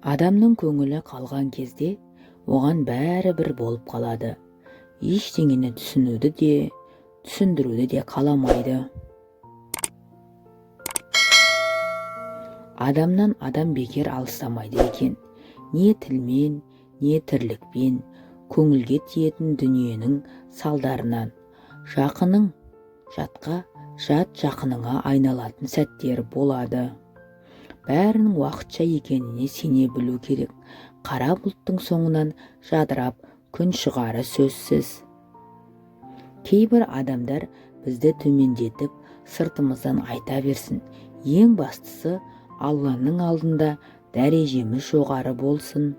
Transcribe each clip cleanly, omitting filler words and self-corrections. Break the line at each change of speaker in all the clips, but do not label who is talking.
Адамның көңілі қалған кезде оған бәрі бір болып қалады. Ештеңені түсінуді де, түсіндіруді де қаламайды. Адамнан адам бекер алыстамайды екен. Не тілмен, не тірлікпен, көңілге тиетін дүниенің салдарынан. Жақының жатқа, жат жақыныңа айналатын сәттер болады. Бәрінің уақытша екеніне сене білу керек. Қара бұлттың соңынан жадырап күн шығары сөзсіз. Кейбір адамдар бізді төмендетіп, сыртымыздан айта берсін. Ең бастысы, Алланың алдында дәрежеміз жоғары болсын.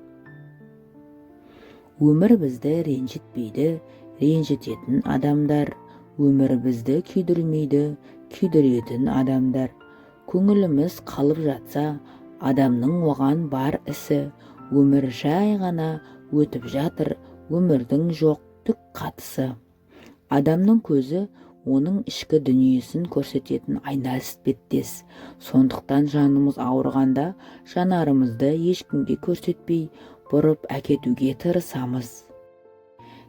Өмір бізді ренжітпейді, ренжітетін адамдар. Өмір бізді күйдірмейді, күйдіретін адамдар. Көңіліміз қалып жатса, адамның оған бар ісі. Өмір жай ғана өтіп жатыр, өмірдің жоқ түк қатысы. Адамның көзі оның ішкі дүниесін көрсететін айна іспеттес. Сондықтан жанымыз ауырғанда жанарымызды ешкімге көрсетпей бұрып әкетуге тырысамыз.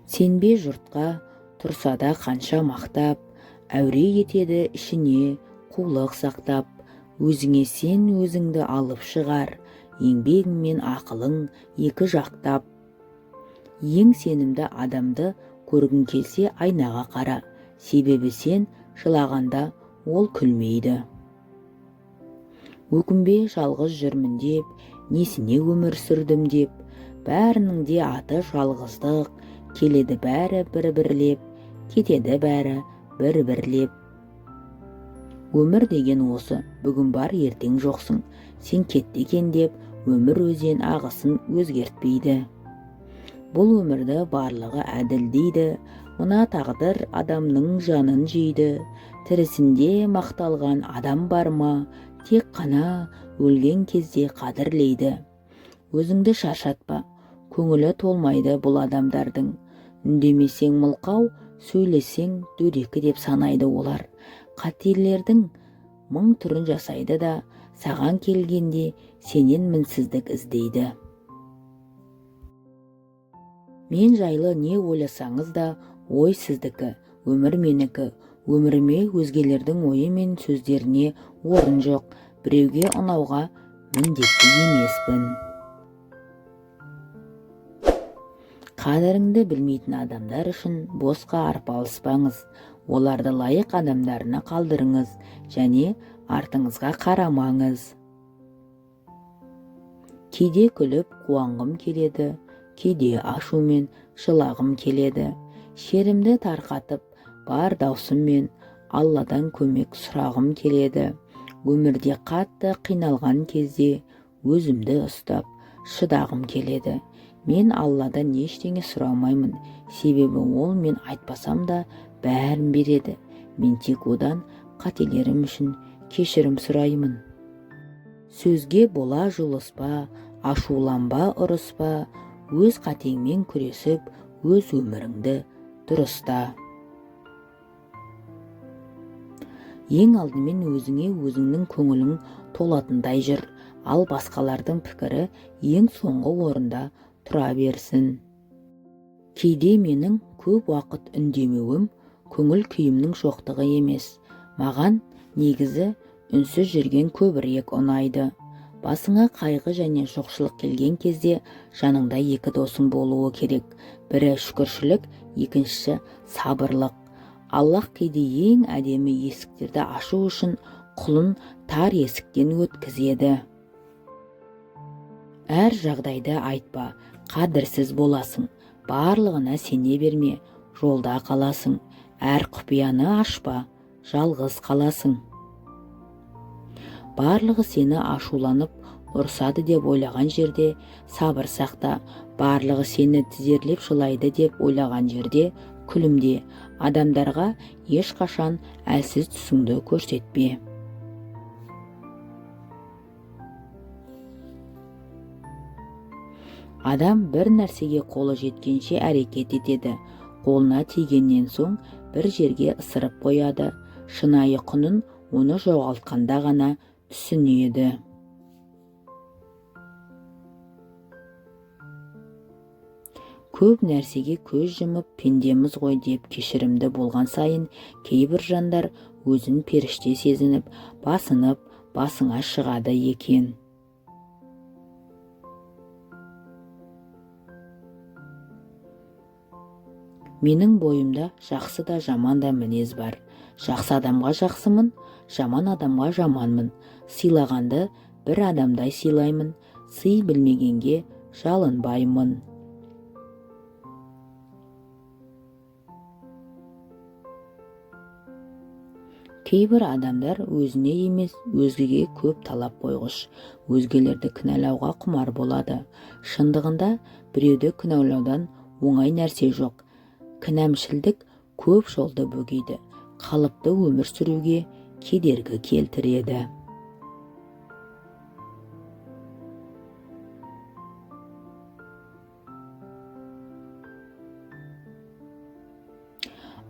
Сенбе жұртқа, тұрса да қанша мақтап, әуре етеді ішіне қулық сақтап. Өзіңе сен, өзіңді алып шығар, еңбегің мен ақылың екі жақтап. Ең сенімді адамды көргің келсе айнаға қара, себебі сен жылағанда ол күлмейді. Өкінбе жалғыз жүрмін деп, несіне өмір сүрдім деп, бәрінің де аты жалғыздық, келеді бәрі бір-бірлеп, кетеді бәрі бір-бірлеп. Өмір деген осы, бүгін бар, ертең жоқсың, сен кетті екен деп өмір өзен ағысын өзгертпейді. Бұл өмірді барлығы әділ дейді, мына тағдыр адамның жанын жейді. Тірісінде мақталған адам бар ма, тек қана өлген кезде қадірлейді. Өзіңді шаршатпа, көңілі толмайды бұл адамдардың. Үндемесең мылқау, сөйлесең дөрекі деп санайды олар. Қателердің мың түрін жасайды да, саған келгенде сенен мінсіздік іздейді. Мен жайлы не ойласаңыз да, ой сіздікі, өмір менікі. Өміріме өзгелердің ойы мен сөздеріне орын жоқ. Біреуге ұнауға міндетті емеспін. Қадіріңді білмейтін адамдар үшін босқа арпалыспаңыз. Оларды лайық адамдарына қалдырыңыз және артыңызға қарамаңыз. Кейде күліп қуанғым келеді, кейде ашумен жылағым келеді. Шерімді тарқатып, бар даусыммен Алладан көмек сұрағым келеді. Өмірде қатты қиналған кезде өзімді ұстап, шыдағым келеді. Мен Алладан ештеңе сұрамаймын, себебі ол мен айтпасам да бәрін береді. Мен тек одан қателерім үшін кешірім сұраймын. Сөзге бола жұлыспа, ашуланба, ұрыспа, өз қатеңмен күресіп, өз өміріңді дұрыста. Ең алдымен өзіңе өзіңнің көңілің толатындай жүр, ал басқалардың пікірі ең соңғы орында тұра берсін. Кейде менің көп уақыт үндемеуім көңіл күйімнің жоқтығы емес. Маған негізі үнсіз жүрген көбірек ұнайды. Басыңа қайғы және жоқшылық келген кезде жаныңда екі досың болуы керек. Бірі шүкіршілік, екіншісі сабырлық. Аллах кейде ең әдемі есіктерді ашу үшін құлын тар есіктен өткізеді. Әр жағдайда айтпа, қадірсіз боласың. Барлығына сене берме, жолда қаласың. Әр құпияны ашпа, жалғыз қаласың. Барлығы сені ашуланып, ұрсады деп ойлаған жерде сабыр сақта. Барлығы сені тізерлеп жылайды деп ойлаған жерде күлімде. Адамдарға ешқашан әлсіз түсіңді көрсетпе. Адам бір нәрсеге қолы жеткенше әрекет етеді. Қолына тигеннен соң бір жерге ысырып қояды. Шынайы құнын оны жоғалтқанда ғана түсінеді. Көп нәрсеге көз жұмып пендеміз ғой деп кешірімді болған сайын кейбір жандар өзін періште сезініп, басынып, басыңа шығады екен. Менің бойымда жақсы да жаман да мінез бар. Жақсы адамға жақсымын, жаман адамға жаманмын. Сыйлағанды бір адамдай сыйлаймын, сый білмегенге жалынбаймын. Кейбір адамдар өзіне емес, өзгеге көп талап қойғыш, өзгелерді кінәлауға құмар болады. Шындығында біреуді кінәлаудан оңай нәрсе жоқ. Кінәмшілдік көп жолды бөгейді, қалыпты өмір сүруге кедергі келтіреді.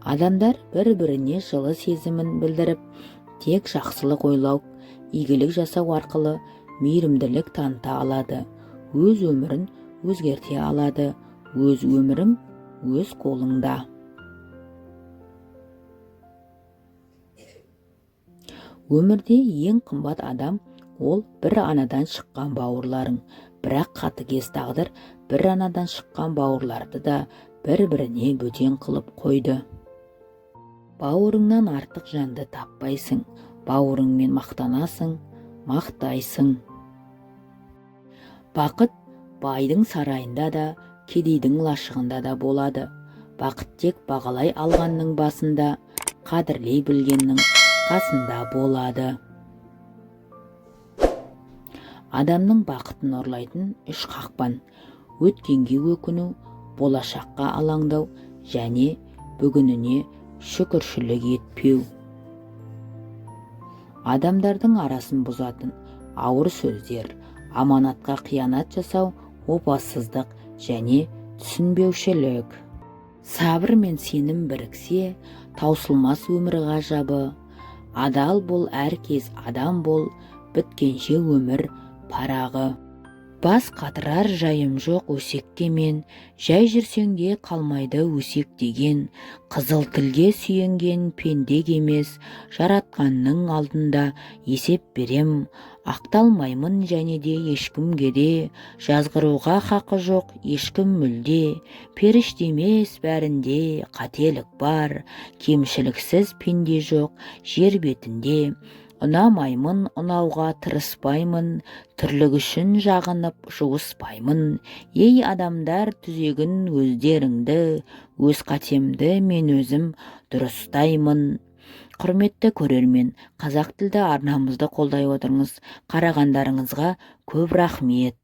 Адамдар бір-біріне жылы сезімін білдіріп, тек жақсылық ойлау, игілік жасау арқылы мейірімділік таныта алады, өз өмірін өзгерте алады. Өз өмірің өз қолыңда. Өмірде ең қымбат адам ол бір анадан шыққан бауырларың. Бірақ қатыгез тағдыр бір анадан шыққан бауырларды да бір-біріне бөтен қылып қойды. Бауырыңнан артық жанды таппайсың, бауырыңмен мақтанасың, мақтайсың. Бақыт байдың сарайында да, кедейдің лашығында да болады. Бақыт тек бағалай алғанның басында, қадірлей білгеннің қасында болады. Адамның бақытын ұрлайтын үш қақпан: өткенге өкіну, болашаққа алаңдау және бүгініне шүкіршілік етпеу. Адамдардың арасын бұзатын ауыр сөздер, аманатқа қиянат жасау, опасыздық және түсінбеушілік. Сабыр мен сенім біріксе, таусылмас өмір ғажабы. Адал бол, әр кез адам бол, біткенше өмір парағы. Бас қатырар жайым жоқ өсекке мен, жай жүрсең де қалмайды өсек деген. Қызыл тілге сүйенген пендег емес, жаратқанның алдында есеп берем. Ақталмаймын және де ешкімге де, жазғыруға хақы жоқ ешкім мүлде. Періште емес бәрінде қателік бар, кемшіліксіз пенде жоқ жер бетінде. Ұнамаймын, ұнауға тырыспаймын, тірлік үшін жағынып жуыспаймын. Ей адамдар, түзегін өздеріңді, өз қатемді мен өзім дұрыстаймын. Құрметті көрермен, қазақ тілді арнамызды қолдай отырыңыз. Қарағандарыңызға көп рахмет.